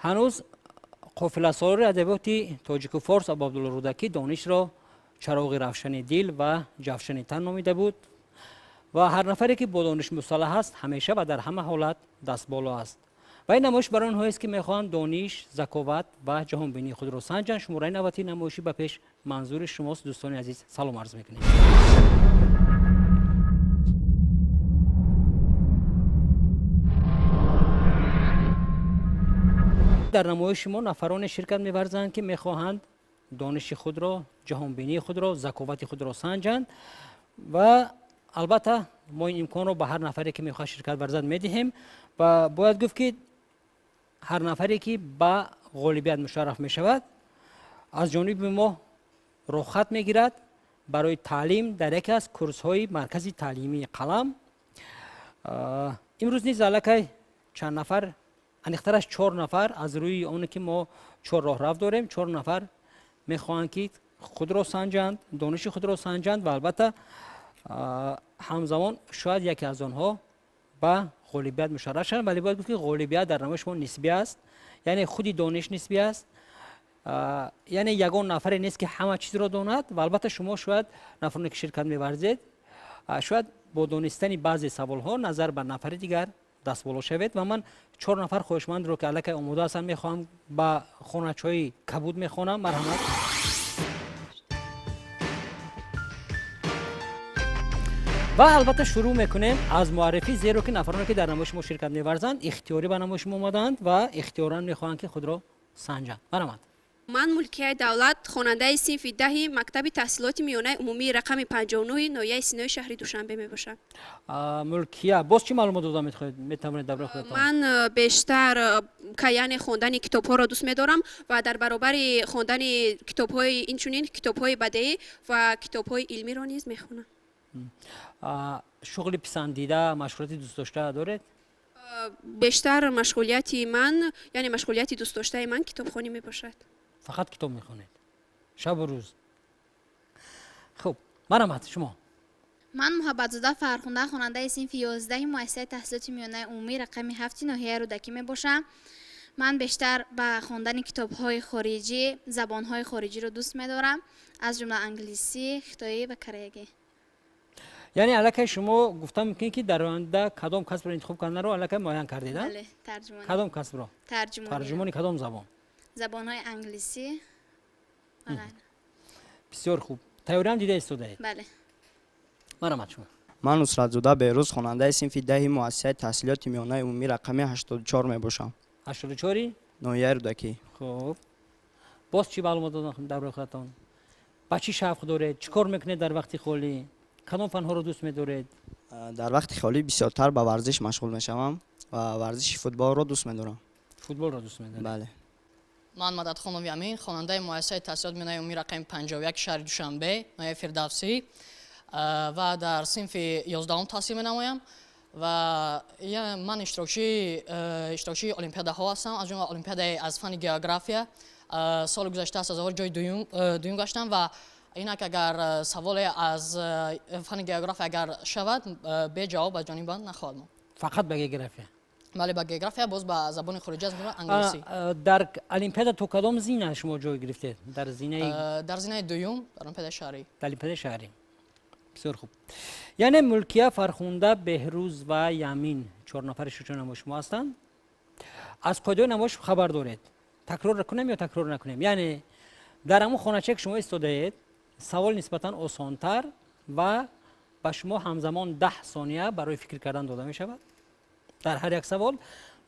Ҳанӯз қофиласолори адабиёти тоҷику форс Абуабдулло Рӯдакӣ донишро чароғи равшани дил ва ҷавшани тан номида буд ва ҳар нафаре ки бо дониш мусаллаҳ аст, ҳамеша ва дар ҳама ҳолат дастболо аст. Ва ин намоиш барои онҳоест, ки мехоҳанд дониш, заковат ва ҷаҳонбинии худро санҷанд. Шумораи навбатии намоишӣ ба пеш манзури шумост. Дӯстони азиз, салом арз мекунем. Дар намоиши мо нафароне ширкат меварзанд, ки мехоҳанд дониши худро, ҷаҳонбинии худро, заковати худро санҷанд ва албатта мо ин имконро ба ҳар нафаре, ки мехоҳад ширкат варзад, медиҳем ва бояд гуфт, ки ҳар нафаре, ки ба ғолибият мушарраф мешавад, аз ҷониби мо рохат мегирад барои таълим дар яке аз курсҳои маркази таълимии Қалам. Имрӯз низ аллакай чанд нафар, аниқтараш чор нафар, аз рӯи оне ки мо чор роҳрав дорем, чор нафар мехоҳанд, ки худро санҷанд, дониши худро санҷанд ва албатта ҳамзамон шояд яке аз онҳо ба ғолибият мушарраф шаванд. Вале бояд гуфт, ки ғолибият дар намоиши мо нисбӣ аст, яъне худи дониш нисбӣ аст, яъне ягон нафаре нест, ки ҳама чизро донад. Ва албатта шумо шояд, нафароне ки ширкат меварзед, шояд бо донистани баъзе саволҳо назар ба нафари дигар дастболо шавед. Ва ман чор нафар хоҳишмандро, ки аллакай омода ҳастанд, мехоҳам ба хоначаҳои кабуд мехонам. Марҳамат. Ва албатта шурӯъ мекунем аз муаррифӣ, зеро ки нафароне, ки дар намоиши мо ширкат меварзанд, ихтиёрӣ ба намоиши мо омадаанд ва ихтиёран мехоҳанд, ки худро санҷанд. Марҳамат. Ман Мулкияи Давлат, хонандаи синфи 10-и мактаби таҳсилоти миёнаи умумии рақами 59-и ноҳияи Синои шаҳри Душанбе мебошам. Мулкия, боз чӣ маълумот дода метавонед дар бораи худатон? Ман бештар яъне хондани китобҳоро дӯст медорам ва дар баробари хондани китобҳои инчунин китобҳои бадеӣ ва китобҳои илмиро низ мехонам. Шуғли писандида, машғулияти дӯстдошта доред? Бештар машғулияти ман, яъне машғулияти дӯстдоштаи ман, китобхонӣ мебошад. Фақат китоб мехонед шабу рӯз? Хуб, марҳамат, шумо. Ман Муҳаббатзода Фархунда, хонандаи синфи 11-и муассисаи таҳсилоти миёнаи умумӣ рақами 7-и ноҳияи Рӯдакӣ мебошам. Ман бештар ба хондани китобҳои хориҷӣ, забонҳои хориҷиро дӯст медорам, аз ҷумла англисӣ, хитоӣ ва кореягӣ. Яъне аллакай шумо гуфта мумкин, ки дар оянда кадом касбро интихоб карданро аллакай муайян кардед? Бале, тарҷумонӣ. Кадом касбро? Тарҷумонӣ. Тарҷумони кадом забон? Забонҳои англисӣ ва ғайра. Бисёр хуб, тайёриам дида истодаед? Бале. Марҳамат, шумо. Ман Нусратзода Беҳрӯз, хонандаи синфи 10-и муассисаи таҳсилоти миёнаи умумӣ рақами 84 мебошам. 84-и? Ноҳияи Рӯдакӣ. Хуб, боз чӣ маълумот додам дар бораи худатон? Ба чӣ шавқ доред, чӣ кор мекунед дар вақти холӣ, кадом фанҳоро дӯст медоред? Дар вақти холӣ бисёртар ба варзиш машғул мешавам ва варзиши футболро дӯст медорам. Футболро дӯст медоред? Бале. Ман Мададхонови Амин, хонандаи муассисаи таҳсилоти миёнаи умумӣ рақами 51 шаҳри Душанбе, ноҳияи Фирдавсӣ, ва дар синфи 11-ум таҳсил менамоям ва ман иштирокчии олимпиадаҳо ҳастам, аз ҷумла олимпиадаи аз фанни география. Соли гузашта сазовори ҷои дуюм гаштам ва инак агар саволе аз фанни география агар шавад, беҷавоб аз ҷониби ман нахоҳад монд. Фақат ба география? Бале, ба география, боз ба забони хориҷӣ, аз ҷумла англисӣ. Дар олимпиада то кадом зина шумо ҷой гирифтед? Дар зинаи Дар зинаи дуюм, дар олимпиадаи шаҳрӣ. Дар олимпиадаи шаҳрӣ, бисёр хуб. Яъне Мулкия, Фархунда, Беҳрӯз ва Ямин чор нафари шучо намоиши мо ҳастанд. Аз қоидаҳои намоиш хабар доред? Такрор кунем ё такрор накунем? Яъне дар ҳамон хоначае ки шумо истодаед, савол нисбатан осонтар ва ба шумо ҳамзамон 10 сония барои фикр кардан дода мешавад дар ҳар як савол.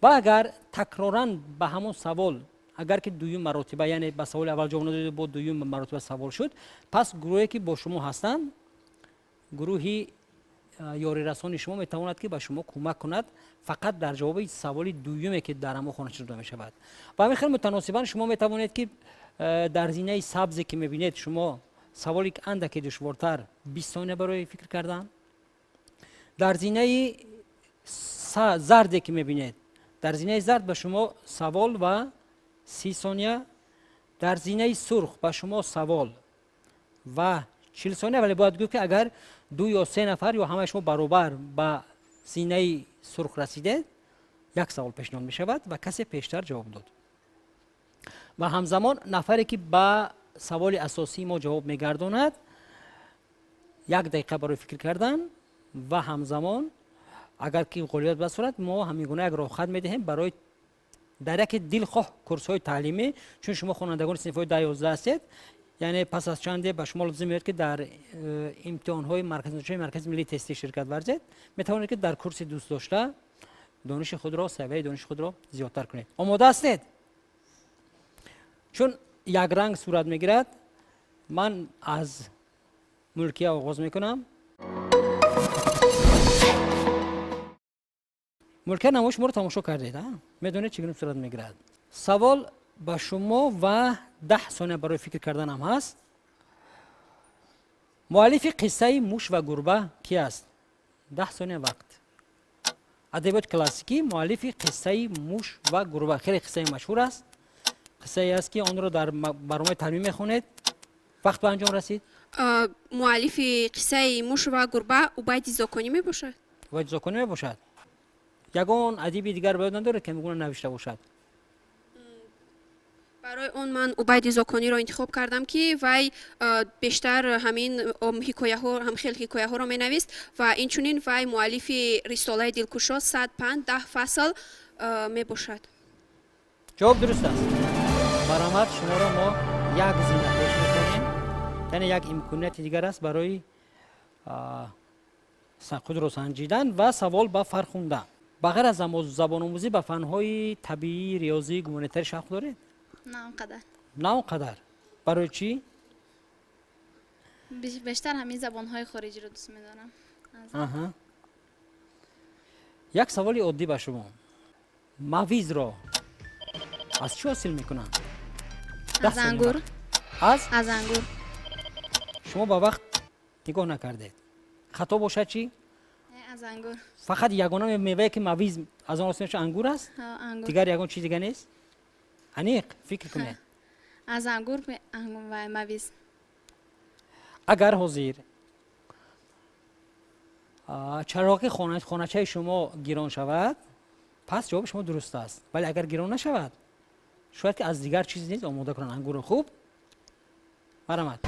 Ва агар такроран ба ҳамон савол, агар ки дуюм маротиба, яъне ба саволи аввал ҷавоб надодед, бо дуюм маротиба савол шуд, пас гурӯҳе ки бо шумо ҳастанд, гурӯҳи ёрирасони шумо метавонад, ки ба шумо кӯмак кунад фақат дар ҷавоби саволи дуюме, ки дар ҳамон хонача дода мешавад. Ва ҳамин хел мутаносибан шумо метавонед, ки дар зинаи сабзе ки мебинед шумо, саволи андаке душвортар, 20 сония барои фикр кардан, дар зинаи зарде ки мебинед, дар зинаи зард ба шумо савол ва 30 сония, дар зинаи сурх ба шумо савол ва 40 сония. Вале бояд гуфт, ки агар ду ё се нафар ё ҳамаи шумо баробар ба зинаи сурх расидед, як савол пешниҳод мешавад ва касе пештар ҷавоб дод. Ва ҳамзамон нафаре ки ба саволи асосии мо ҷавоб мегардонад, 1 дақиқа барои фикр кардан ва ҳамзамон агар ки ғолибият ба сурат, мо ҳамин гуна як роҳхат медиҳем барои дар яке дилхоҳ курсҳои таълимӣ, чун шумо хонандагони синфҳои 10-11 ҳастед, яъне пас аз чанде ба шумо лозим меояд ки дар имтиҳонҳои маркази миллии тестӣ ширкат варзед, метавонед ки дар курси дӯст дошта дониши худро, савияи дониши худро зиёдтар кунед. Омода ҳастед? Чун якранг сурат мегирад, ман аз Мулкия оғоз мекунам. Мулкия, намоиш моро тамошо кардед, медонед чӣ гуна сурат мегирад. Савол ба шумо ва 10 сония барои фикр карданам ҳаст. Муаллифи қиссаи муш ва гурба ки аст? 10 сония вақт. Адабиёти классикӣ, муаллифи қиссаи муш ва гурба хеле қиссаи машҳур аст. Қиссае аст ки онро дар барномаи таълимӣ мехонед. Вақт ба анҷом расид. Муаллифи қиссаи муш ва гурба Убайди Зоконӣ мебошад. Убайди Зоконӣ мебошад. Ягон адиби дигар ба ёд надоред ки мегуна навишта бошад? Барои он ман Убайди Зокониро интихоб кардам, ки вай бештар ҳамин ҳикояҳо, ҳамхел ҳикояҳоро менавист ва инчунин вай муаллифи рисолаи дилкушо 100 панд 10 фасл мебошад. Ҷавоб дуруст аст. Баромад шуморо мо як зина пеш мекунем, яъне як имконияти дигар аст барои худро санҷидан ва савол ба Фархунда. Ба ғайр аз забономӯзӣ ба фанҳои табиӣ, риёзӣ, гуманитарӣ шавқ доред? На он қадар. На он қадар. Барои чӣ? Бештар ҳамин забонҳои хориҷиро дӯст медорам. Як саволи оддӣ ба шумо. Мавизро аз чӣ ҳосил мекунанд? Аз ангур. Аз? Аз ангур. Шумо ба вақт нигоҳ накардед. Хато бошад чӣ? Аз ангур. Фақат ягона мевае ки мавиз аз он ҳосил мешавад ангур аст? Дигар ягон чиз дига нест? Аниқ фикр кунед. Аз ангур ва мавиз. Агар ҳозир чароғи хоначаи шумо гирон шавад, пас ҷавоби шумо дуруст аст. Вале агар гирон нашавад, шояд ки аз дигар чиз низ омода кунанд ангурро. Хуб, марҳамат.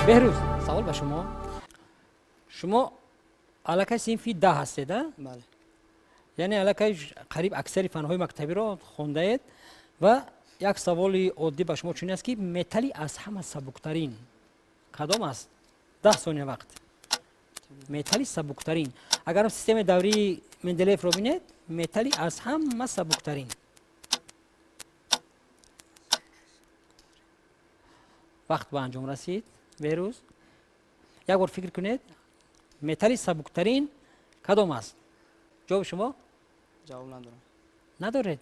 Беҳрӯз, савол ба шумо. Шумо аллакай синфи 10 ҳастед, а? Бале. Яъне аллакай қариб аксари фанҳои мактабиро хондаед ва як саволи оддӣ ба шумо чунин аст, ки металли аз ҳама сабуктарин кадом аст? 10 сония вақт. Металли сабуктарин. Агар системаи даврии Менделеевро бинед, металли аз ҳама сабуктарин. Вақт ба анҷом расид. Беҳрӯз, як бор фикр кунед, металли сабуктарин кадом аст? Ҷавоби шумо? Ҷавоб надорам. Надоред?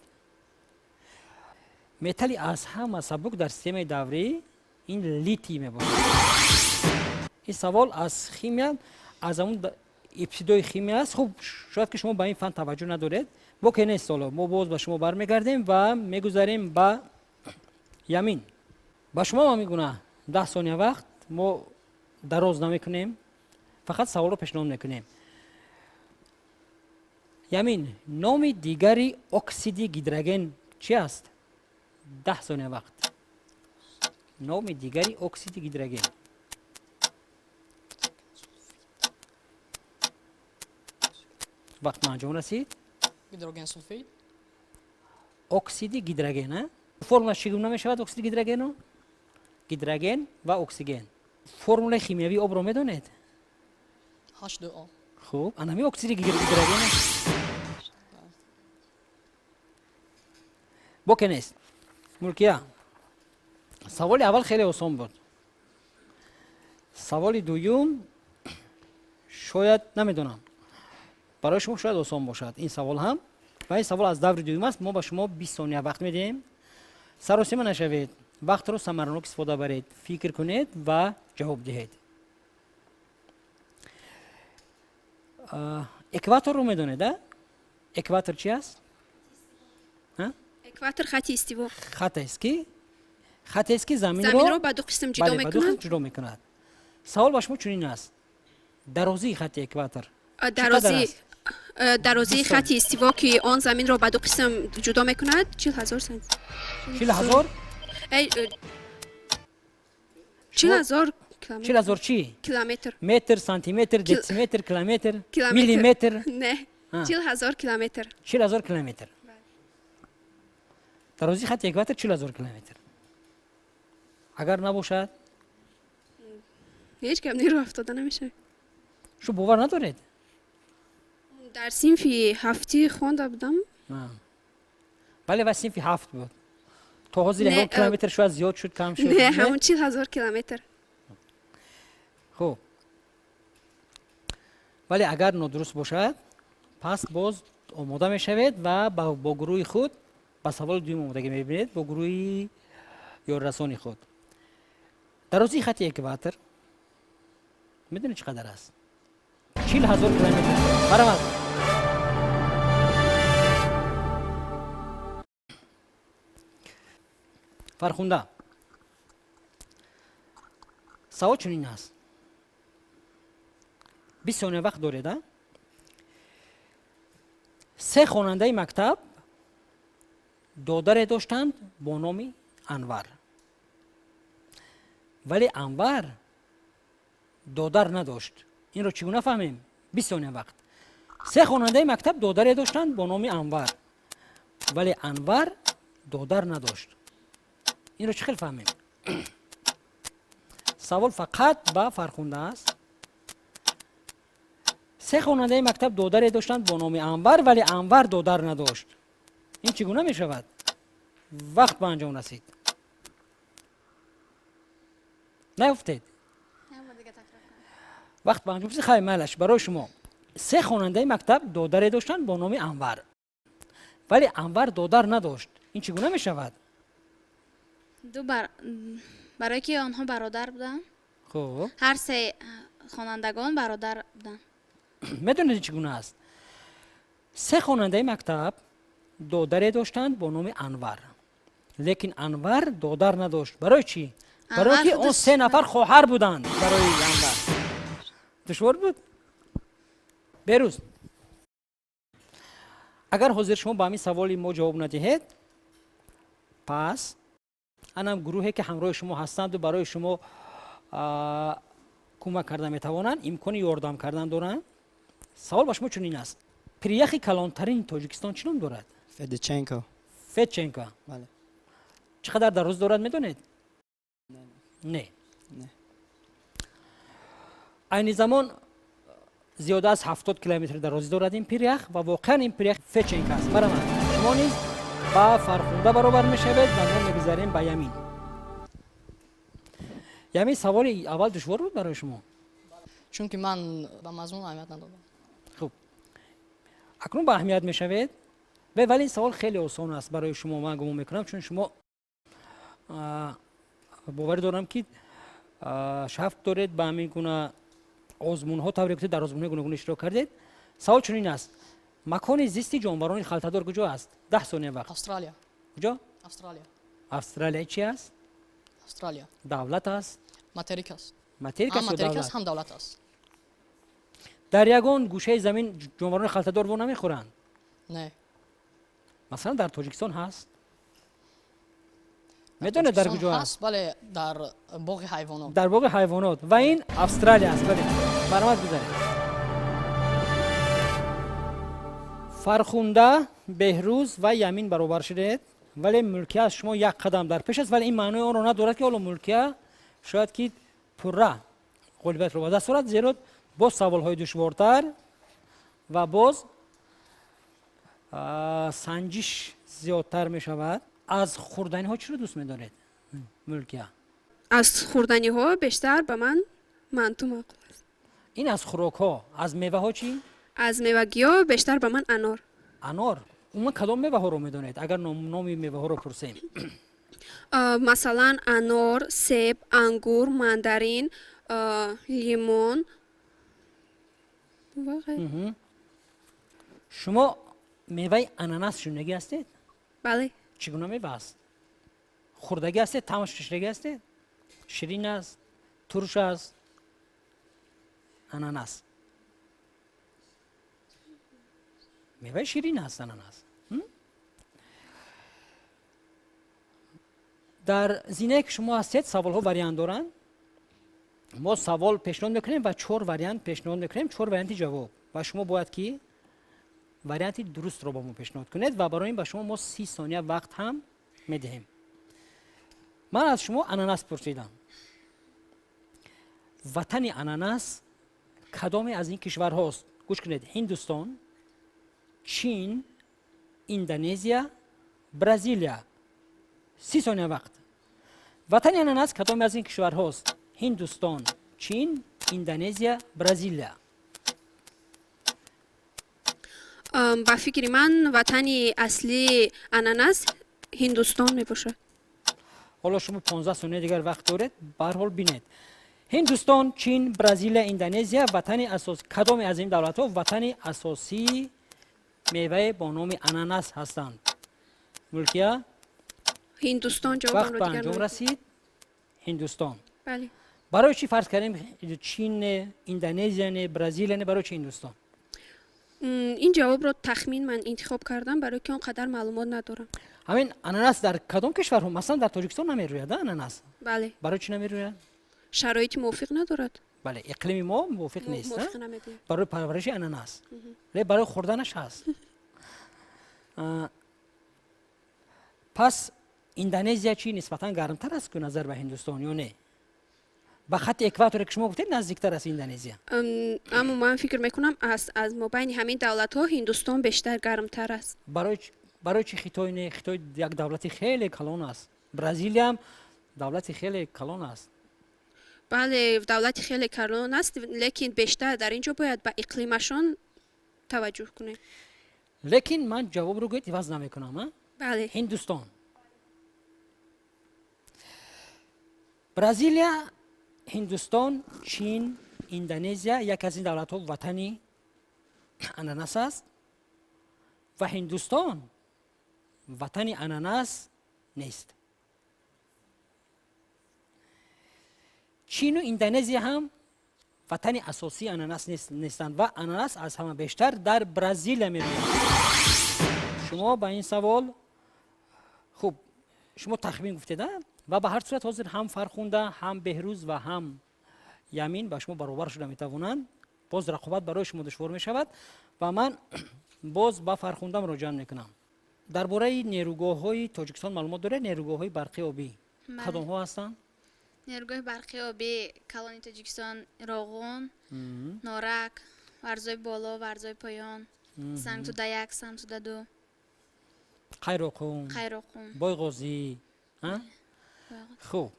Металли аз ҳама сабук дар системаи даврӣ ин литий мебошад. Ин савол аз химия, аз ҳамун ибтидои химия аст. Хуб, шояд ки шумо ба ин фан таваҷҷӯҳ надоред. Боке нест ҳоло. Мо боз ба шумо бармегардем ва мегузарем ба Ямин. Ба шумо ҳам ҳамин гуна 10 сония вақт. Мо дароз намекунем, фақат саволро пешниҳод мекунем. Ямин, номи дигари оксиди гидроген чи аст? 10 сония вақт. Номи дигари оксиди гидроген. Вақт ба анҷом расид. Гидроген сулфид. Оксиди гидроген, а? Формулаш чӣ гуна мешавад оксиди гидрогену? Гидроген ва оксиген. Формулаи химиявии обро медонед? H2O. Хуб, ана ҳамин оксиди гидроген аст. Боке нест. Мулкия, саволи аввал хеле осон буд. Саволи дуюм шояд намедонам. Барои шумо шояд осон бошад ин савол ҳам. Ва ин савол аз даври дуюм аст. Мо ба шумо 20 сония вақт медиҳем. Саросима нашавед, вақтро самаранок истифода баред, фикр кунед ва ҷавоб диҳед. Экваторро медонед, а? Экватор чи аст? Экватор хати истиво. Хатест ки? Хатест ки заминро ба ду қисм ҷудо мекунад. Ҷудо мекунад. Савол ба шумо чунин аст. Дарозии хати экватор. Дарозии хати истиво, ки он заминро ба ду қисм ҷудо мекунад, 40 000 40 000? 40 000. 40 000 чӣ? Километр. Метр, сантиметр, дециметр, километр, миллиметр? Не, 40 000 километр. 40 000 километр. Дарозии хати экватор 40 000 километр. Агар набошад? Ҳеҷ гап не, рӯ афтода намешавад. Шу бовар надоред? Дар синфи ҳафтӣ хонда будам. Бале, ва синфи ҳафт буд. То ҳозир ягон километр шояд зиёд шуд, кам шуд? Не, ҳамон 40 000 километр. Хуб, вале агар нодуруст бошад, пас боз омода мешавед ва бо гурӯҳи худ ба саволи дуюм омодагӣ мебинед, бо гурӯҳи ёррасони худ. Дарозии хати экватор медонед чӣ қадар аст? 40 000 километр. Барамад. Фархунда, савол чунин аст. 20 сония вақт доред. А се хонандаи мактаб додаре доштанд бо номи Анвар, вале Анвар додар надошт. Инро чӣ гуна фаҳмем? 20 сония вақт. Се хонандаи мактаб додаре доштанд бо номи Анвар, вале Анвар додар надошт. Инро чӣ хел фаҳмем? Савол фақат ба Фархунда аст. Се хонандаи мактаб додаре доштанд бо номи Анвар, вале Анвар додар надошт. Ин чӣ гуна мешавад? Вақт ба анҷом расид. Наёфтед? Вақт ба анҷом расид. Хай, майлаш, барои шумо. Се хонандаи мактаб додаре доштанд бо номи Анвар, вале Анвар додар надошт. Ин чӣ гуна мешавад? Ду барое ки онҳо бародар буданд. Хуб. Ҳар се хонандагон бародар буданд. Медонед, чӣ гуна аст? Се хонандаи мактаб додаре доштанд бо номи Анвар, лекин Анвар додар надошт. Барои чӣ? Барое ки он се нафар хоҳар буданд барои Анвар. Душвор буд? Берӯз, агар ҳозир шумо ба ҳамин саволи мо ҷавоб надиҳед, пас анам гурӯҳе ки ҳамроҳи шумо ҳастанду барои шумо кӯмак карда метавонанд, имкони ёрдам кардан доранд. Савол ба шумо чунин аст: пиряхи калонтарини Тоҷикистон чӣ ном дорад? Федченко. Федченко. Бале. Чӣ қадар дароз дорад, медонед? Не? Айни замон зиёда аз 70 километр дарозӣ дорад ин пирях ва воқеан ин пирях Федченко аст. Барамад, шумо низ ба Фархунда баробар мешавед ва мо мегузарем ба Ямин. Ямин, саволи аввал душвор буд барои шумо? Чунки ман ба мазмун аҳамият надодам. Хуб, акнун ба аҳамият мешавед. Вале ин савол хеле осон аст барои шумо, ман гумон мекунам, чун шумо, боварӣ дорам, ки шавқ доред ба ҳамин гуна озмунҳо. Тавре гуфтед, дар озмунҳои гуногун иштирок кардед. Савол чунин аст: макони зисти ҷонварони халтадор куҷо аст? 10 сония вақт. Австралия. Куҷо? Австралия. Австралия чи аст? Австралия. Давлат аст? Материк аст. Материк аст? Ҳам материк аст, ҳам давлат аст. Дар ягон гӯшаи замин ҷонварони халтадор во намехӯранд? Не. Масалан, дар Тоҷикистон ҳаст. Медонед, дар куҷо аст? Бале, дар боғи ҳайвонот. Дар боғи ҳайвонот. Ва ин Австралия аст. Бале, марҳамат, гузаред. Фархунда, Беҳрӯз ва Ямин баробар шудед, вале Мулкия аз шумо як қадам дар пеш аст. Вале ин маънои онро надорад, ки ҳоло Мулкия шояд ки пурра ғолибиятро ба даст орад, зеро боз саволҳои душвортар ва боз санҷиш зиёдтар мешавад. Аз хӯрданиҳо чиро дӯст медоред, Мулкия? Аз хӯрданиҳо бештар ба ман манту маъқул аст. Ин аз хӯрокҳо. Аз меваҳо чӣ? Аз мевагиҳо бештар ба ман анор. Анор. Умуман кадом меваҳоро медонед, агар номи меваҳоро пурсем? Масалан, анор, себ, ангур, мандарин, лимон ва ғайра. Шумо меваи ананас шунидагӣ ҳастед? Бале. Чӣ гуна мева аст? Хӯрдагӣ ҳастед? Таъмаш чашидагӣ ҳастед? Ширин аст, турш аст ананас? Меваи ширин аст ананас. Дар зинае ки шумо ҳастед, саволҳо вариант доранд. Мо савол пешниҳод мекунем ва чор вариант пешниҳод мекунем, чор варианти ҷавоб, ва шумо бояд ки варианти дурустро ба мо пешниҳод кунед ва барои ин ба шумо мо 30 сония вақт ҳам медиҳем. Ман аз шумо ананас пурсидам. Ватани ананас кадоме аз ин кишварҳост? Гӯш кунед: Ҳиндустон, Чин, Индонезия, Бразилия. 30 сония вақт. Ватани ананас кадоме аз ин кишварҳост? Ҳиндустон, Чин, Индонезия, Бразилия. Ба фикри ман, ватани аслии ананас Ҳиндустон мебошад. Ҳоло шумо 15 сония дигар вақт доред, ба ҳар ҳол бинед. Ҳиндустон, Чин, Бразилия, Индонезия, ватани асос кадоме аз ин давлатҳо ватани асосии мевае бо номи ананас ҳастанд? Мулкия? Ҳиндустон. Вақт Ҷавобамро ба дигар анҷом намекунам. расид. Ҳиндустон. Бале. Барои чӣ фарз кардем Чин не, Индонезия не, Бразилия не, барои чӣ Ҳиндустон? Ин ҷавобро тахмин ман интихоб кардам, барои ки он қадар маълумот надорам. Ҳамин ананас дар кадом кишварҳо? Масалан, дар Тоҷикистон намерӯяд ананас? Бале. Барои чӣ намерӯяд? Шароити мувофиқ надорад. Бале, иқлими мо мувофиқ нест Мувофиқ намедиҳад барои парвариши ананас, ле барои хӯрданаш ҳаст. Пас Индонезия чӣ, нисбатан гармтар аст ку назар ба Ҳиндустон, ё не? Ба хатти экваторе ки шумо гуфтед, наздиктар аст Индонезия. Аммо ман фикр мекунам, аз мобайни ҳамин давлатҳо Ҳиндустон бештар гармтар аст. Барои чӣ Хитой не? Хитой як давлати хеле калон аст, Бразилиям давлати хеле калон аст. Бале, давлати хеле калон аст, лекин бештар дар ин ҷо бояд ба иқлимашон таваҷҷӯҳ кунем. Лекин ман ҷавобро гӯед иваз намекунам, а? Бале. Ҳиндустон. Бразилия, Ҳиндустон, Чин, Индонезия, яке аз ин давлатҳо ватани ананас аст ва Ҳиндустон ватани ананас нест. Чину Индонезия ҳам ватани асосии ананас нестанд ва ананас аз ҳама бештар дар Бразилия мерӯяд. Шумо ба ин савол, хуб, шумо тахмин гуфтед, ва ба ҳар сурат ҳозир ҳам Фархунда, ҳам Беҳрӯз ва ҳам Ямин ба шумо баробар шуда метавонанд. Боз рақобат барои шумо душвор мешавад ва ман боз ба Фархунда муроҷиат мекунам. Дар бораи нерӯгоҳҳои Тоҷикистон маълумот доред? Нерӯгоҳҳои барқи обӣ кадомҳо ҳастанд? Нерӯгоҳи барқи обӣ калони Тоҷикистон: Роғун, Норак, Варзои Боло, Варзои Поён, Сангтуда 1, Сангтуда 2. Қайроқум. Қайроқум. Бойғозӣ. Хуб,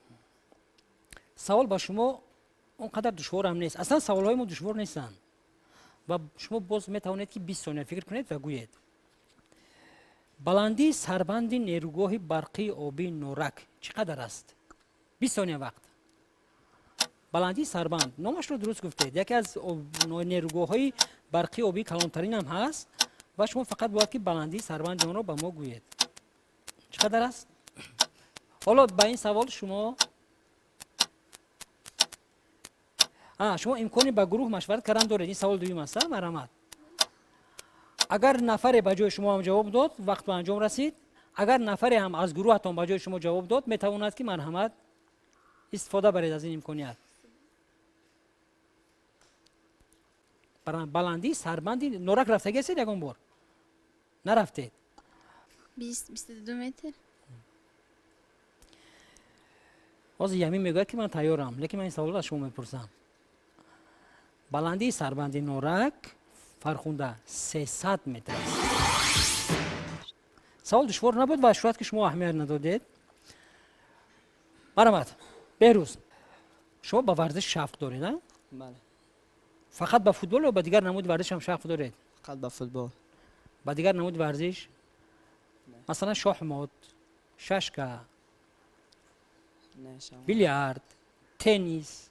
савол ба шумо он қадар душворам нест. Аслан саволҳои мо душвор нестанд ва шумо боз метавонед ки 20 сония фикр кунед ва гӯед. Баландии сарбанди нерӯгоҳи барқии обии Норак чӣ қадар аст? 20 сония вақт. Баландии сарбанд, номашро дуруст гуфтед, яке аз нерӯгоҳҳои барқии обии калонтаринам ҳаст ва шумо фақат бояд ки баландии сарбанди онро ба мо гӯед. Чӣ қадар аст? Ҳоло ба ин савол шумо имкони ба гурӯҳ машварат кардан доред. Ин савол дуюм аст, марҳамат. Агар нафаре ба ҷои шумо ҳам ҷавоб дод, вақт ба анҷом расид. Агар нафаре ҳам аз гурӯҳатон ба ҷои шумо ҷавоб дод, метавонад ки марҳамат истифода баред аз ин имконият. Баландии сарбанди Норак рафтагӣ ҳастед ягон бор? Нарафтед? 22 метр. Ҳозир Ямин мегӯяд ки ман тайёрам, лекин ман ин саволро аз шумо мепурсам. Баландии сарбанди Норак, Фархунда, 300 метр аст. Савол душвор набуд ва шояд ки шумо аҳамият надодед. Марҳамат, Беҳрӯз, шумо ба варзиш шавқ доред, а? Бале. Фақат ба футбол ё ба дигар намуди варзиш ҳам шавқ доред? Фақат ба футбол. Ба дигар намуди варзиш, масалан шоҳмот, шашка, бильярд, теннис,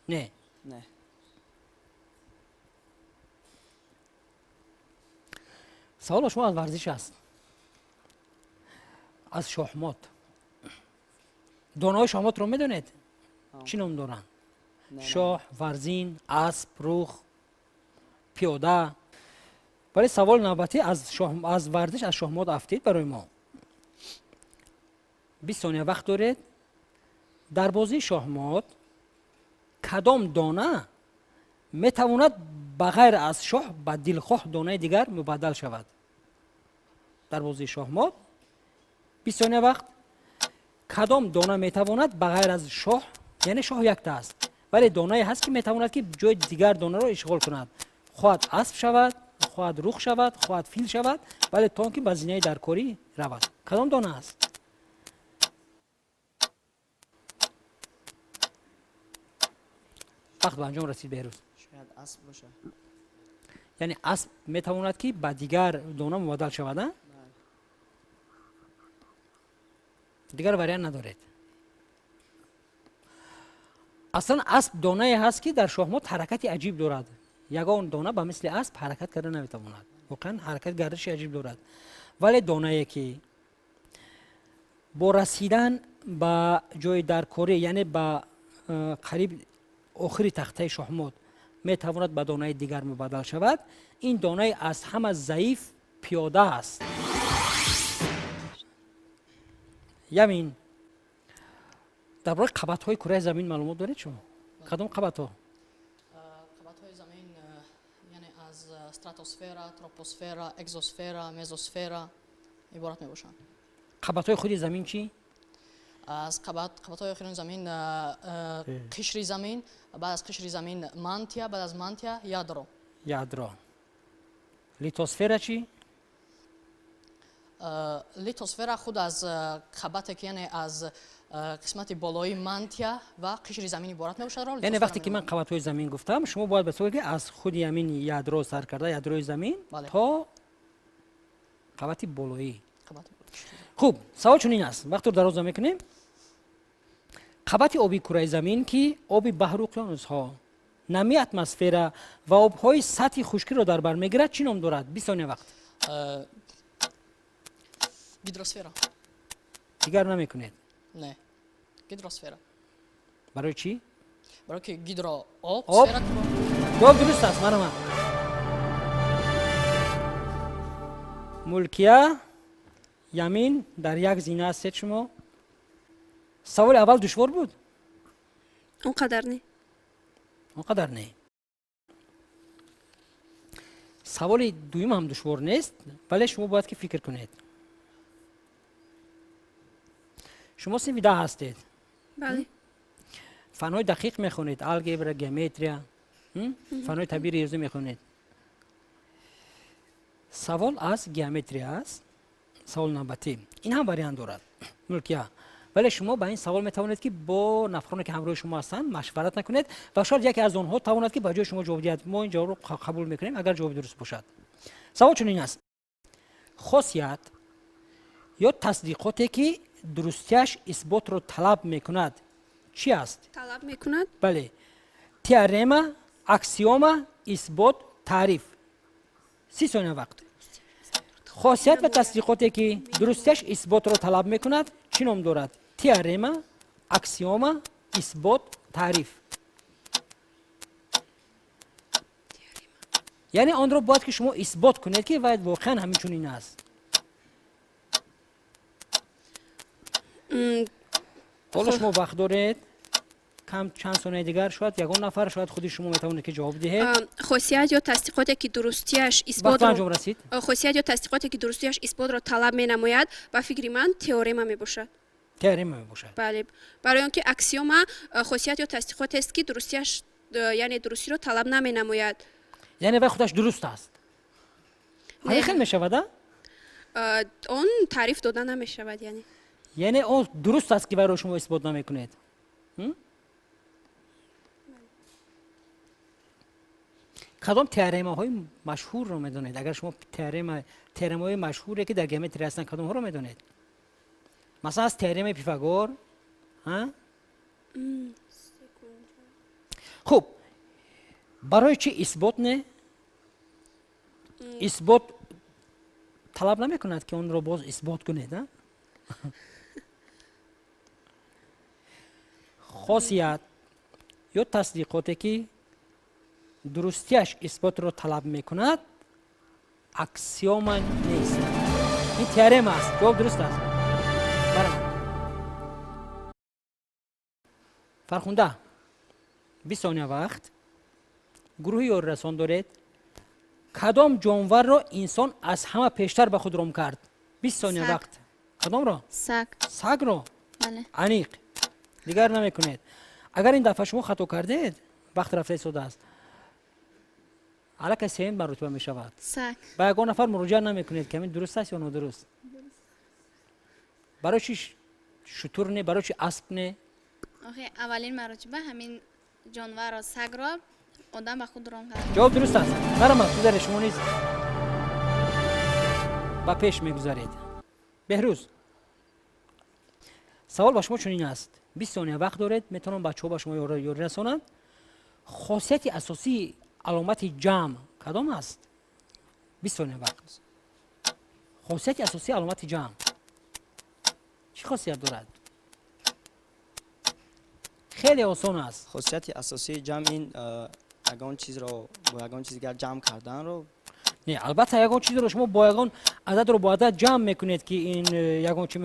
не? Не. Саволи шумо аз варзиш аст, аз шоҳмот. Донаҳои шоҳмотро медонед, чӣ ном доранд? Шоҳ, варзин, асп, рух, пиёда. Вале савол навбатӣ аз варзиш, аз шоҳмот афтид барои мо. 20 сония вақт доред. Дар бозии шоҳмот кадом дона метавонад ба ғайр аз шоҳ ба дилхоҳ донаи дигар мубаддал шавад? Дар бозии шоҳмот 20 сония вақт, кадом дона метавонад ба ғайр аз шоҳ, яъне шоҳ якта аст, вале донае ҳаст ки метавонад ки ҷои дигар донаро ишғол кунад, хоҳад асп шавад, хоҳад рух шавад, хоҳад фил шавад, вале то он ки ба зинаи даркорӣ равад. Кадом дона аст? Вақт ба анҷом расид, Беҳрӯз. Шояд асп бошад. Яъне асп метавонад ки ба дигар дона мубаддал шавад, а? Дигар вариант надоред. Аслан асп донае ҳаст ки дар шоҳмот ҳаракати аҷиб дорад. Ягон дона ба мисли асп ҳаракат карда наметавонад. Воқеан ҳаракат гардиши аҷиб дорад. Вале донае ки бо расидан ба ҷои даркорӣ, яъне ба қариб охири тахтаи шоҳмот метавонад ба донаи дигар мубаддал шавад, ин донаи аз ҳама заиф пиёда аст. Ямин, дар бораи қабатҳои кураи замин маълумот доред шумо? Кадом қабатҳо? Қабатҳои замин, яъне аз стратосфера, тропосфера, экзосфера, мезосфера иборат мебошанд. Қабатҳои худи замин чӣ? Аз қабатҳои охирини замин қишри замин, баъд аз қишри замин мантия, баъд аз мантия ядро. Ядро. Литосфера чӣ? Литосфера худ аз қабате ки, яъне аз қисмати болои мантия ва қишри замин иборат мебошад. Яъне вақте ки ман қабатҳои замин гуфтам, шумо бояд ба ки аз худи ҳамин ядро сар карда, ядрои замин то қабати болоӣ. Хуб, савол чунин аст, вақтро дароз мекунем. Қабати оби кураи замин ки оби баҳру уқёнусҳо, намии атмосфера ва обҳои сатҳи хушкиро дар бар мегирад, чӣ ном дорад? 20 сония вақт. Гидросфера. Дигар намекунед? Не, гидросфера. Барои чӣ? Барои ки гидро об, сфера. Ҷавоб дуруст аст, марҳамат. Мулкия, Ямин, дар як зина ҳастед шумо. Саволи аввал душвор буд? Он қадар не. Он қадар не. Саволи дуюм ҳам душвор нест, вале шумо бояд ки фикр кунед. Шумо синфи 10 ҳастед. Бале. Фанҳои дақиқ мехонед, алгебра, геометрия, фанҳои табиӣ риёзӣ мехонед. Савол аз геометрия аст. Савол навбатӣ. Ин ҳам вариант дорад. Мулкия. Вале шумо ба ин савол метавонед ки бо нафароне ки ҳамроҳи шумо ҳастанд машварат накунед ва шояд яке аз онҳо тавонад ки ба ҷои шумо ҷавоб диҳад. Мо ин ҷавобро қабул мекунем агар ҷавоби дуруст бошад. Савол чунин аст. Хосият ё тасдиқоте ки дурустияш исботро талаб мекунад чӣ аст? Талаб мекунад? Бале. Теорема, аксиома, исбот, таъриф. 30 сония вақт. Хосият ва тасдиқоте ки дурустияш исботро талаб мекунад чӣ ном дорад? Теорема, аксиома, исбот, таъриф. Яъне онро бояд ки шумо исбот кунед ки вай воқеан ҳамин чунин аст. Ҳоло шумо вақт доред, кам чанд сонияи дигар, шояд ягон нафар, шояд худи шумо метавонед ки ҷавоб диҳед. Хосият ё тасдиқоте ки дурустияш исботро анҷом расид? Хосият ё тасдиқоте ки дурустияш исботро талаб менамояд, ба фикри ман теорема мебошад. Теорема мебошад. Бале, барои он ки аксиома хосият ё тасдиқотест ки дурустияш, яъне дурустиро талаб наменамояд. Яъне вай худаш дуруст аст. Ҳамин хел мешавад, а? Он таъриф дода намешавад, яъне. Яъне он дуруст аст ки вайро шумо исбот намекунед. Кадом теоремаҳои машҳурро медонед? Агар шумо теоремаҳои машҳуре ки дар геометрия ҳастанд, кадомҳоро медонед? Масалан, аз теоремаи Пифагор, Хуб, барои чӣ исбот не? Исбот талаб намекунад ки онро боз исбот кунед, а? Хосият ё тасдиқоте ки дурустияш исботро талаб мекунад, Аксиома нест, ин теорема аст. Ҷавоб дуруст аст. Барамад, Фархунда, 20 сония вақт. Гурӯҳи ёрирасон доред. Кадом ҷонварро инсон аз ҳама пештар ба худ ром кард? 20 сония Саг. вақт. Кадомро? Саг. Сагро? Бале. Аниқ, дигар намекунед. Агар ин дафъа шумо хато кардед, вақт рафта истодааст, аллакай сеюм маротиба мешавад. Саг. Ба ягон нафар муроҷиат намекунед, ки ҳамин дуруст аст ё нодуруст? Барои чи шутур не, барои чи асп не? Охе, аввалин маротиба ҳамин ҷонварро, сагро одам ба худ ром кард. Ҷавоб дуруст аст. Марҳамат, гузаред, шумо низ ба пеш мегузаред. Беҳрӯз, савол ба шумо чунин аст. 20 сония вақт доред, метавонам бачаҳо ба шумо ёрӣ расонанд. Хосияти асосии аломати ҷамъ кадом аст? 20 сония вақт. Хосияти асосии аломати ҷамъ чӣ хосият дорад? Хеле осон аст. Хосияти асосии ҷамъ ин ягон чизро бо ягон чиз дигар ҷамъ карданро. Не, албатта, ягон чизро шумо бо ягон ададро бо адад ҷамъ мекунед, ки ин ягон чи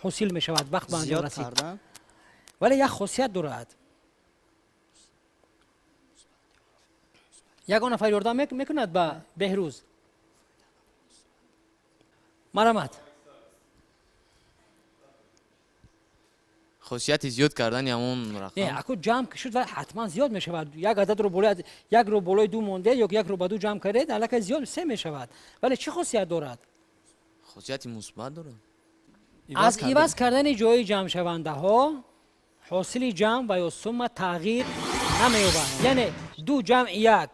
ҳосил мешавад. Вақт ба анҷом зиёд расид. Кардан. Вале як хосият дорад. Ягон нафар ёрдам мекунад ба Беҳрӯз? Марҳамат. Хосияти зиёд кардани ҳамон Не. Рақам. Аку ҷамъ ки шуд, ҳатман зиёд мешавад. Як ададро болои якро болои ду мондед ё якро ба ду ҷамъ кардед, аллакай зиёд се мешавад. Вале чӣ хосият дорад? Хосияти мусбат дорад. Аз иваз кардани ҷои ҷамъшавандаҳо ҳосили ҷамъ ва ё сумма тағйир намеёбад. Яъне ду ҷамъи як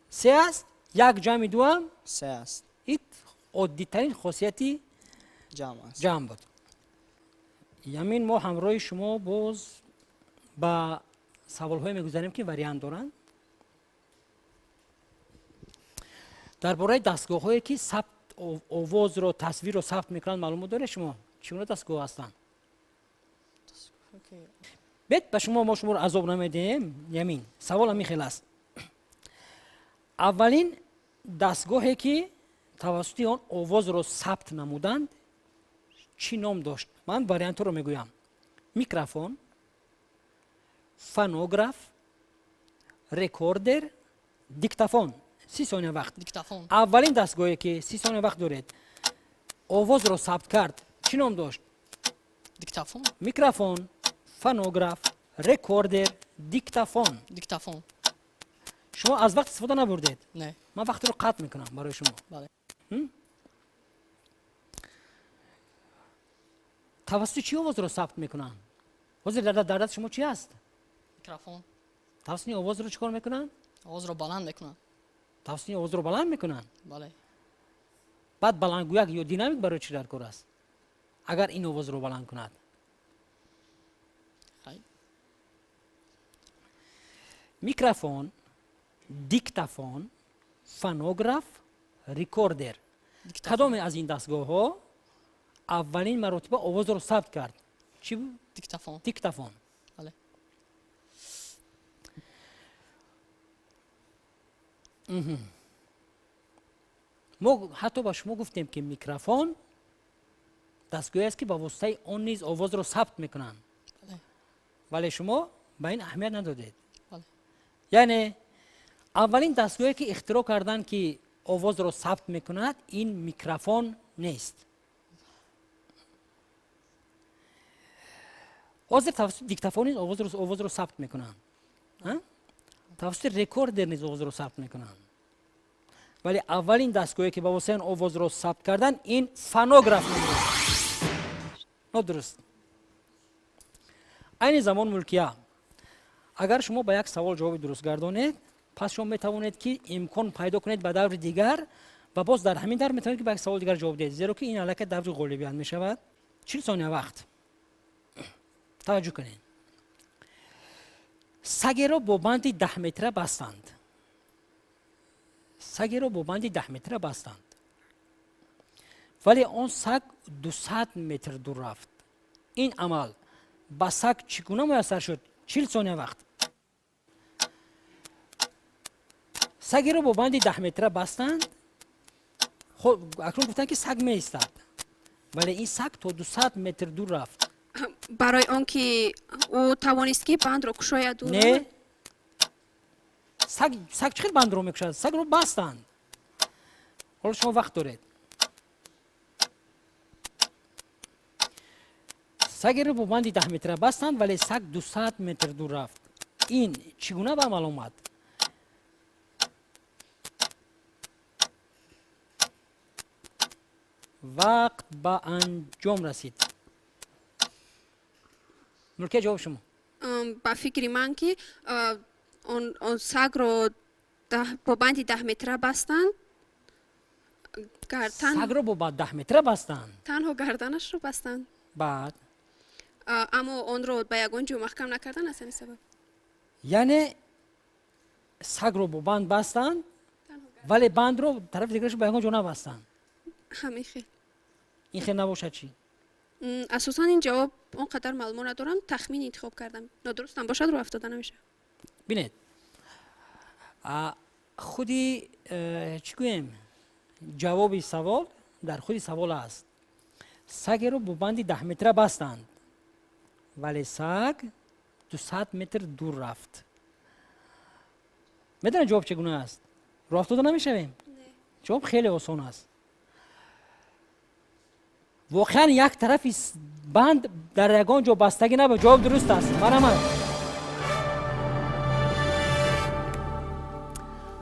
се аст, як ҷамъи дуам се аст. Ин оддитарин хосияти ҷамъ аст. Ҷамъ буд. Ямин, мо ҳамроҳи шумо боз ба саволҳое мегузарем, ки вариант доранд, дар бораи дастгоҳҳое, ки сабт овозро, тасвирро сабт мекунанд. Маълумот доред шумо, чӣ гуна дастгоҳ ҳастанд? Бед, ба шумо, мо шуморо азоб намедиҳем. Ямин, савол ҳамин хел аст: аввалин дастгоҳе, ки тавассути он овозро сабт намуданд, чӣ ном дошт? Ман вариантҳоро мегӯям: микрофон, фонограф, рекордер, диктофон. 30 сония вақт. Диктофон. Аввалин дастгоҳе, ки, 30 сония вақт доред, овозро сабт кард, чӣ ном дошт? Диктофон. Микрофон, фонограф, рекордер, диктофон. Диктофон. Шумо аз вақт истифода набурдед? Не. Ман вақтро қатъ мекунам барои шумо. Бале. Тавассути чӣ овозро сабт мекунанд? Ҳозир дар даст шумо чӣ аст? Микрофон. Тавассути овозро чӣ кор мекунанд? Овозро баланд мекунанд. Тавассути овозро баланд мекунанд? Бале. Баъд баландгӯяк ё динамик барои чӣ дар кор аст, агар ин овозро баланд кунад? Хай. Микрофон, диктофон, фонограф, рекордер. Кадоме аз ин дастгоҳҳо аввалин маротиба овозро сабт кард? Чӣ буд? Диктофон. Диктофон? Бале. Мо ҳатто ба шумо гуфтем, ки микрофон дастгоҳе аст, ки ба воситаи он низ овозро сабт мекунанд. Бале. Вале шумо ба ин аҳамият надодед. Бале. Яъне аввалин дастгоҳе, ки ихтироъ карданд, ки овозро сабт мекунад, ин микрофон нест. Ҳозир тавассути диктофон низ овозро сабт мекунанд, тавассути рекордер низ овозро сабт мекунанд, вале аввалин дастгоҳе, ки ба воситаи он овозро сабт карданд, ин фонограф ном дошт. Нодуруст. Айни замон, Мулкия, агар шумо ба як савол ҷавоби дуруст гардонед, пас шумо метавонед, ки имкон пайдо кунед ба даври дигар ва боз дар ҳамин давр метавонед, ки ба як савол дигар ҷавоб диҳед, зеро ки ин аллакай даври ғолибият мешавад. 40 сония вақт. Таваҷҷӯҳ кунед. Сагеро бо банди 10 метра бастанд. Сагеро бо банди 10 метра бастанд, вале он саг 200 метр дур рафт. Ин амал ба саг чӣ гуна муяссар шуд? 40 сония вақт. Сагеро бо банди 10 метра бастанд. Хуб, акнун гуфтанд, ки саг меистад, вале ин саг то 200 метр дур рафт. Барои он ки ӯ тавонист, ки бандро кушояду. Не, саг чӣ хел бандро мекушад? Сагро бастанд. Ҳоло шумо вақт доред. Сагеро бо банди 10 метра бастанд, вале саг 200 метр дур рафт. Ин чӣ гуна ба амал омад? Вақт ба анҷом расид. Мулкия, ҷавоб шумо? Ба фикри ман, ки он сагро бо банди 10 метра бастанд. Сагро бо 10 метра бастанд. Танҳо гарданашро бастанд. Баъд? Аммо онро ба ягон ҷо маҳкам накардан, аз ҳамин сабаб. Яъне сагро бо банд бастанд, вале бандро тарафи дигарашро ба ягон ҷо набастанд. Ҳамин хел. Ин хел набошад чӣ? Асосан ин ҷавоб он қадар маълумот надорам, тахмин интихоб кардам, нодурустам бошад, рӯ афтода намешавад. Бинед, худи чӣ гӯем, ҷавоби савол дар худи савол аст. Сагеро бо банди 10 метра бастанд, вале саг 200 метр дур рафт. Медонед, ҷавоб чӣ гуна аст? Рӯ афтода намешавем. Ҷавоб хеле осон аст. Воқеан, як тарафи банд дар ягон ҷо бастагӣ набуд. Ҷавоб дуруст аст, марҳамат.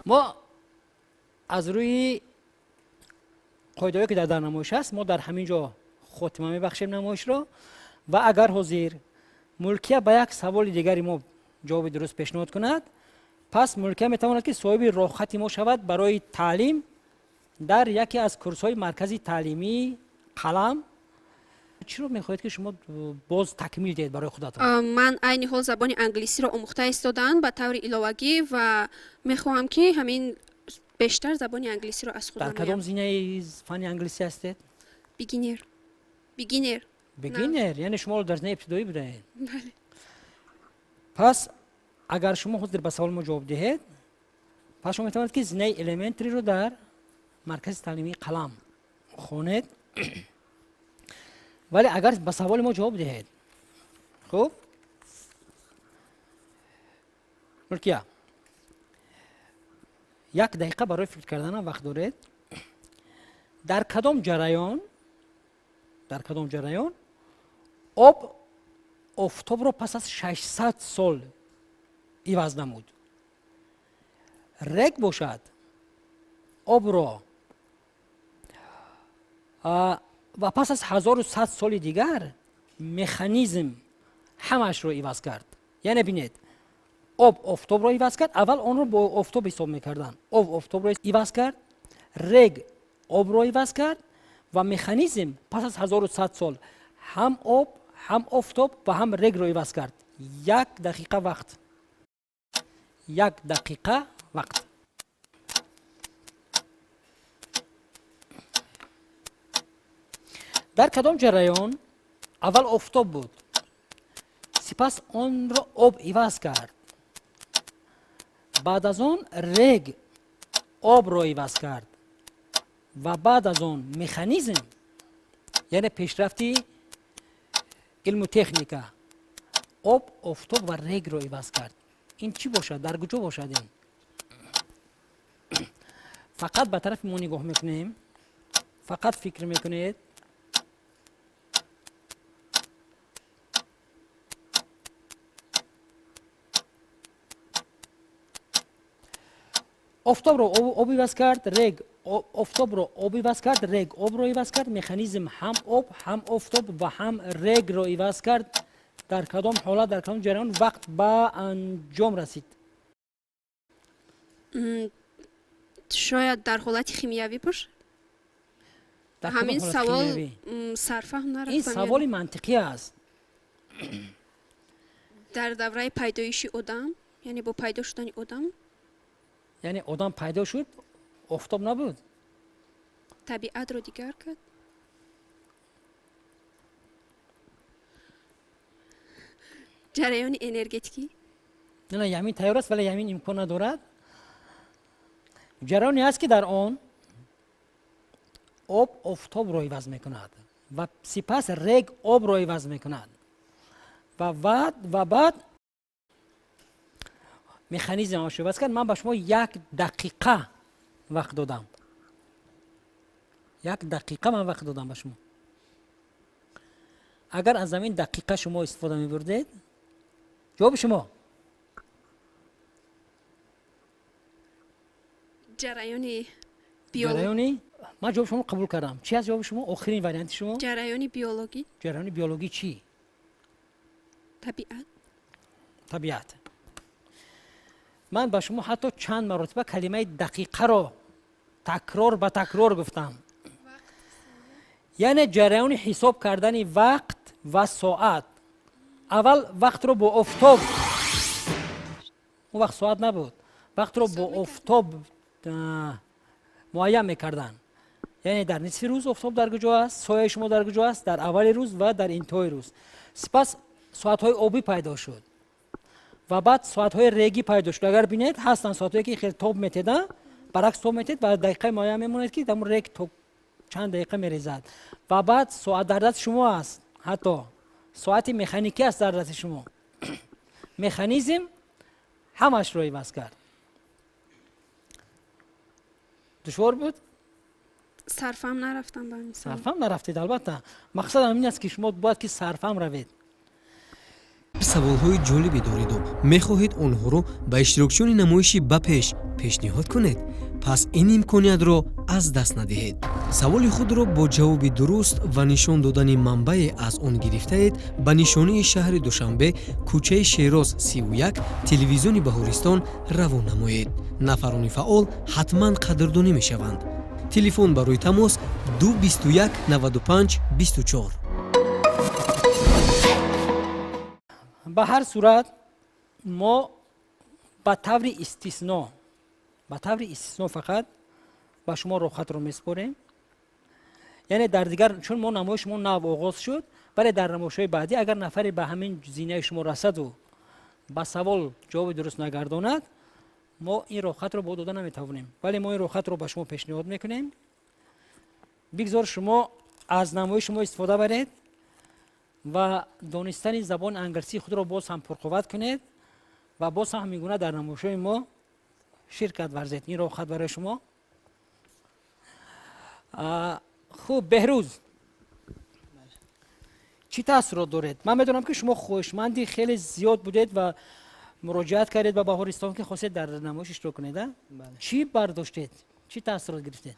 Мо аз рӯи қоидаҳое, ки дар намоиш аст, мо дар ҳамин ҷо хотима мебахшем намоишро. Ва агар ҳозир Мулкия ба як саволи дигари мо ҷавоби дуруст пешниҳод кунад, пас Мулкия метавонад, ки соҳиби роҳхати мо шавад барои таълим дар яке аз курсҳои маркази таълимии Қалам. Чиро мехоҳед, ки шумо боз такмил диҳед барои худатон? Ман айни ҳол забони англисиро омӯхта истодаам ба таври иловагӣ ва мехоҳам, ки ҳамин бештар забони англисиро аз худ Дар кадом зинаи фанни англисӣ ҳастед? Beginner, beginner. Beginner, яъне шумо дар зинаи ибтидоӣ будаед? Бале. Пас агар шумо ҳозир ба саволи мо ҷавоб диҳед, пас шумо метавонед, ки зинаи elementary ро дар маркази таълимии Қалам хонед. Вале агар ба саволи мо ҷавоб диҳед. Хуб, Мулкия, як дақиқа барои фикр карданам вақт доред. Дар кадом ҷараён об офтобро пас аз 600 сол иваз намуд, рег бошад обро ва пас аз 1100 соли дигар механизм ҳамаашро иваз кард? Яъне бинед, об офтобро иваз кард, аввал онро бо офтоб ҳисоб мекарданд, об офтобро иваз кард, рег обро иваз кард ва механизм пас аз 1100 сол ҳам об, ҳам офтоб ва ҳам регро иваз кард. Як дақиқа вақт, як дақиқа вақт. Дар кадом ҷараён аввал офтоб буд, сипас онро об иваз кард, баъд аз он рег обро иваз кард ва баъд аз он механизм, яъне пешрафти илму техника, об, офтоб ва регро иваз кард? Ин чӣ бошад? Дар куҷо бошад ин? Фақат ба тарафи мо нигоҳ мекунем, фақат фикр мекунед. Офтобро об иваз кард, рег офтобро об иваз кард, рег обро иваз кард, механизм ҳам об, ҳам офтоб ва ҳам регро иваз кард. Дар кадом ҳолат, дар кадом ҷараён? Вақт ба анҷом расид. Шояд дар ҳолати химиявӣ бошад. Ҳамин савол сарфаҳм нарафтам. Ин саволи мантиқӣ аст. Дар давраи пайдоиши одам, яъне бо пайдо шудани одам. Яъне одам пайдо шуд, офтоб набуд? Табиатро дигар кард. Ҷараёни энергетикӣ. Не, Ямин тайёр аст, вале Ямин имкон надорад. Ҷараёне аст, ки дар он Об офтобро иваз мекунад ва сипас рег обро иваз мекунад ва баъд механизм ҳамашро иваз кард. Ман ба шумо як дақиқа вақт додам. Як дақиқа ман вақт додам ба шумо. Агар аз ҳамин дақиқа шумо истифода мебурдед, ҷавоби шумо? Ҷараёни ҷараёни? Ман ҷавоби шуморо қабул кардам. Чи аст ҷавоби шумо? Охирин варианти шумо? Ҷараёни биологӣ. Ҷараёни биологӣ чӣ? Табиат. Табиат. Ман ба шумо ҳатто чанд маротиба калимаи дақиқаро такрор ба такрор гуфтам. Яъне ҷараёни ҳисоб кардани вақт ва соат. Аввал вақтро бо офтоб, он вақт соат набуд, вақтро бо офтоб муайян мекарданд. Яъне дар нисфи рӯз офтоб дар куҷо аст, сояи шумо дар куҷо аст, дар аввали рӯз ва дар интиҳои рӯз. Сипас соатҳои обӣ пайдо шуд ва баъд соатҳои регӣ пайдо шуд. Агар бинед, ҳастанд соатҳое ки хеле тоб метеда, баръакс тоб метед ва дақиқаи муайян мемонед, ки дамон рег то чанд дақиқа мерезад. Ва баъд соат дар дасти шумо аст, ҳатто соати механикӣ аст дар дасти шумо. Механизм ҳамашро иваз кард. Душвор буд? Сарфам нарафтам ба ин савол. Сарфам нарафтед, албатта. Мақсадам ин аст, ки шумо бояд ки сарфам равед. Саволҳои ҷолибе дореду мехоҳед онҳоро ба иштирокчиёни намоиши ба пеш пешниҳод кунед, пас ин имкониятро аз даст надиҳед. Саволи худро бо ҷавоби дуруст ва нишон додани манбаъе аз он гирифтаед ба нишонии шаҳри Душанбе, кӯчаи Шероз 31, телевизиони Баҳористон равон намоед. Нафарони фаъол ҳатман қадрдонӣ мешаванд. Телефон барои тамос 2 21 95 24. Ба ҳар сурат мо ба таври истисно, ба таври истисно фақат ба шумо роҳхатро месупорем. Яъне дар дигар, чун мо намоиши мо нав оғоз шуд, вале дар намоишҳои баъдӣ агар нафаре ба ҳамин зинаи шумо расаду ба савол ҷавоби дуруст нагардонад, мо ин роҳхатро ба ӯ дода наметавонем. Вале мо ин роҳхатро ба шумо пешниҳод мекунем. Бигзор шумо аз намоиши мо истифода баред ва донистани забони англисии худро боз ҳам пурқувват кунед ва боз ҳам ҳамин гуна дар намоишҳои мо ширкат варзед. Ин роҳхат барои шумо. Хуб, Беҳрӯз, чӣ таассурот доред? Ман медонам, ки шумо хоҳишманди хеле зиёд будед ва муроҷиат кардед ба Баҳористон, ки хостед дар намоиш иштирок кунед, а? Бале. Чӣ бардоштед? Чӣ таассурот гирифтед?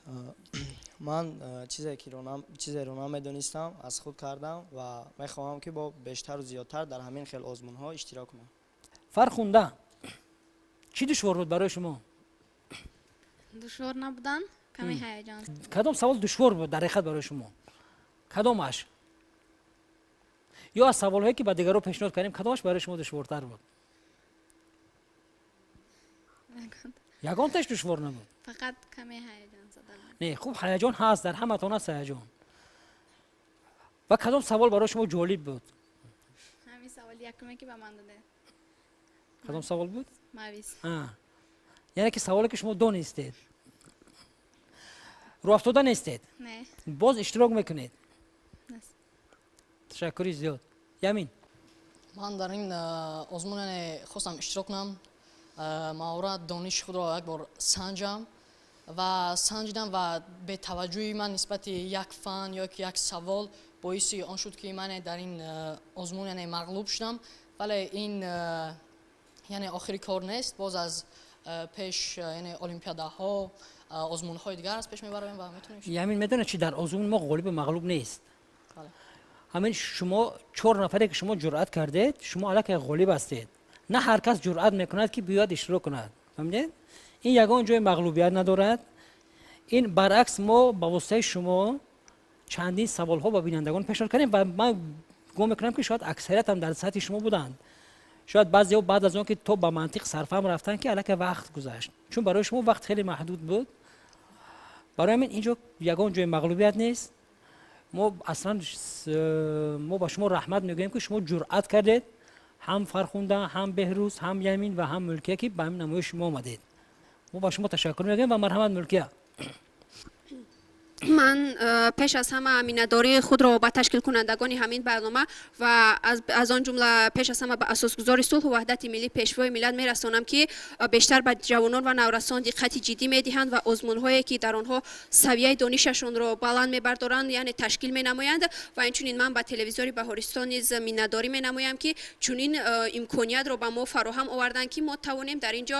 Ман чизеро намедонистам, аз худ кардам ва мехоҳам, ки бо бештару зиёдтар дар ҳамин хел озмунҳо иштирок кунам. Фархунда, чӣ душвор буд барои шумо? Душвор набудан, каме ҳаяҷон. Кадом савол душвор буд дар ҳақиқат барои шумо? Кадомаш? Ё аз саволҳое, ки ба дигарро пешниҳод кардем, кадомаш барои шумо душвортар буд? Ягонташ душвор набуд? Фақат каме ҳаяҷон зада. Не, хуб, ҳаяҷон ҳаст, дар ҳаматон ҳаст ҳаяҷон. Ва кадом савол барои шумо ҷолиб буд? Ҳамин саволи якуме, ки ба ман додед. Кадом савол буд? Мавис. Яъне ки саволе, ки шумо донистед, рӯафтода нестед? Не. Боз иштирок мекунед? Нест. Ташаккури зиёд. Ямин. Ман дар ин озмун, яъне, хостам иштирок кунам, маҳорат, дониши худро як бор санҷам ва санҷидам ва бетаваҷҷӯҳи ман нисбати як фан ё ки як савол боиси он шуд, ки ман дар ин озмун, яъне, мағлуб шудам. Вале ин, яъне, охири кор нест. Боз аз пеш, яъне, олимпиадаҳо, озмунҳои дигар аз пеш мебароем ва метавонем. Ямин, медонед чи? Дар озмун мо ғолибу мағлуб нест. Бале. Ҳамин шумо чор нафаре, ки шумо ҷуръат кардед, шумо аллакай ғолиб ҳастед. На ҳар кас ҷуръат мекунад, ки биёяд иштирок кунад. Фаҳмидед? Ин ягон ҷои мағлубият надорад. Ин баръакс, мо ба воситаи шумо чандин саволҳо ба бинандагон пешниҳод кардем ва ман гумон мекунам, ки шояд аксарият ҳам дар сатҳи шумо буданд. Шояд баъзеҳо баъд аз он ки то ба мантиқ сарфаҳм рафтанд, ки аллакай вақт гузашт, чун барои шумо вақт хеле маҳдуд буд. Барои ҳамин инҷо ягон ҷои мағлубият нест. Мо аслан мо ба шумо раҳмат мегӯем, ки шумо ҷуръат кардед, ҳам Фархунда, ҳам Беҳрӯз, ҳам Ямин ва ҳам Мулкия, ки ба ҳамин намоиши шумо омадед. Мо ба шумо ташаккур мегӯем ва марҳамат, Мулкия. Ман пеш аз ҳама миннатдории худро ба ташкилкунандагони ҳамин барнома ва аз он ҷумла пеш аз ҳама ба асосгузори сулҳу ваҳдати миллӣ, Пешвои миллат мерасонам, ки бештар ба ҷавонон ва наврасон диққати ҷиддӣ медиҳанд ва озмунҳое, ки дар онҳо савияи донишашонро баланд мебардоранд, яъне ташкил менамоянд. Ва инчунин ман ба телевизори Баҳористон низ миннатдорӣ менамоям, ки чунин имкониятро ба мо фароҳам оварданд, ки мо тавонем дар ин ҷо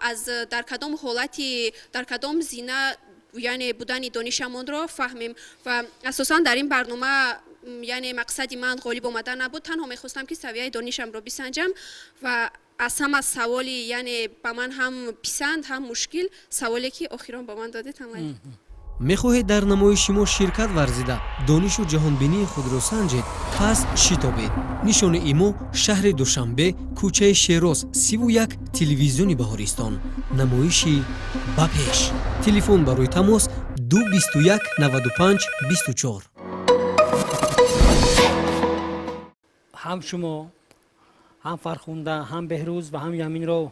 аз дар кадом ҳолати, дар кадом зина, яъне будани донишамонро фаҳмем. Ва асосан дар ин барнома яъне мақсади ман ғолиб омадан набуд, танҳо мехостам, ки савияи донишамро бисанҷам. Ва аз ҳама саволи, яъне ба ман ҳам писанд, ҳам мушкил саволе, ки охирон ба ман додед, ҳамаи. Мехоҳед дар намоиши мо ширкат варзида, донишу ҷаҳонбинии худро санҷед? Пас шитобед. Нишони имо: шаҳри Душанбе, кӯчаи Шероз, 31, телевизиони Баҳористон, намоиши «Ба пеш». Телефон барои тамос: 2 21 95 24. Ҳам шумо, ҳам Фархунда, ҳам Беҳрӯз ва ҳам Яминро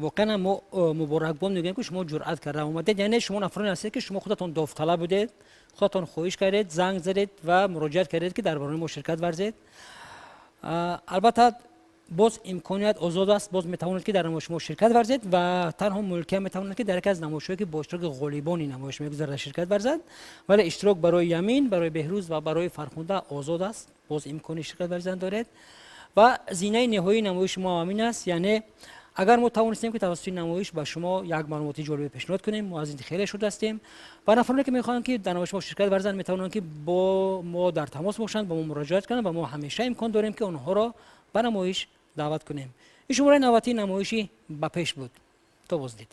воқеан мо муборакбод мегӯем, ки шумо ҷуръат карда омадед. Яъне шумо нафароне ҳастед, ки шумо худатон довталаб будед, худатон хоҳиш кардед, занг задед ва муроҷиат кардед, ки дар барномаи мо ширкат варзед. Албатта, боз имконият озод аст, боз метавонед, ки дар намоиши мо ширкат варзед. Ва танҳо Мулкия метавонад, ки дар яке аз намоишҳое, ки бо иштироки ғолибони намоиш мегузарад, ширкат варзад. Вале иштирок барои Ямин, барои Беҳрӯз ва барои Фархунда озод аст, боз имкони ширкат варзидан доред. Ва зинаи ниҳоии намоиши мо ҳамин аст, яъне агар мо тавонистем, ки тавассути намоиш ба шумо як маълумоти ҷолибе пешниҳод кунем, мо аз ин хеле шод ҳастем. Ва нафароне, ки мехоҳанд, ки дар намоиши мо ширкат варзанд, метавонанд, ки бо мо дар тамос бошанд, ба мо муроҷиат кунанд ва мо ҳамеша имкон дорем, ки онҳоро ба намоиш даъват кунем. Ин шумораи навбатии намоиши «Ба пеш» буд. То боздид.